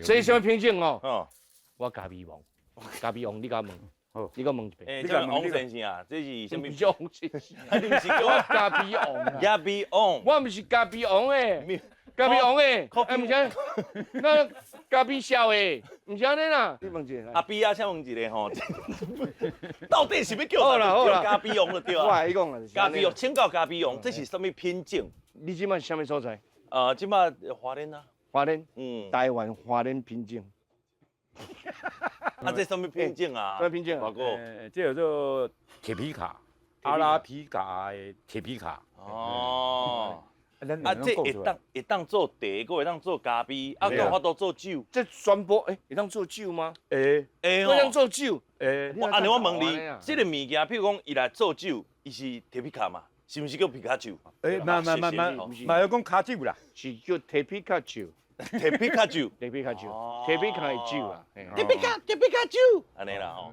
這啥物品種哦？哦，我咖啡王，咖啡王，你敢問？好。你敢問一遍？欸，這個王先生啊，這是啥物？毋是王先生，你毋是叫我咖啡王啊。咖啡王？我毋是咖啡王欸，咖啡王欸，欸，毋是，那咖啡笑的，毋是按呢啦。你問一下。阿比啊，請問一下吼，到底是欲叫好啦好啦。叫咖啡王就對我啊。來講啊，咖啡王，請教咖啡王，這是啥物品種？你這擺啥物所在？這擺花蓮啊。花蓮。台灣花蓮品種。啊，這啥物品種啊？啥物品種？大哥。這叫做鐵皮卡，阿拉比卡的鐵皮卡。哦。啊，這會當做茶，閣會當做咖啡，啊，閣有法度做酒。這全部欸，會當做酒嗎？會。會。會當做酒。會。我按呢我問你，這个物件，譬如講，伊來做酒，伊是鐵皮卡嘛？是毋是叫皮卡酒？欸，嘛嘛嘛嘛，嘛有講卡酒啦。是叫鐵皮卡酒。鐵皮卡酒。鐵皮卡酒，鐵皮卡的酒啊。鐵皮卡，鐵皮卡酒，按呢啦吼。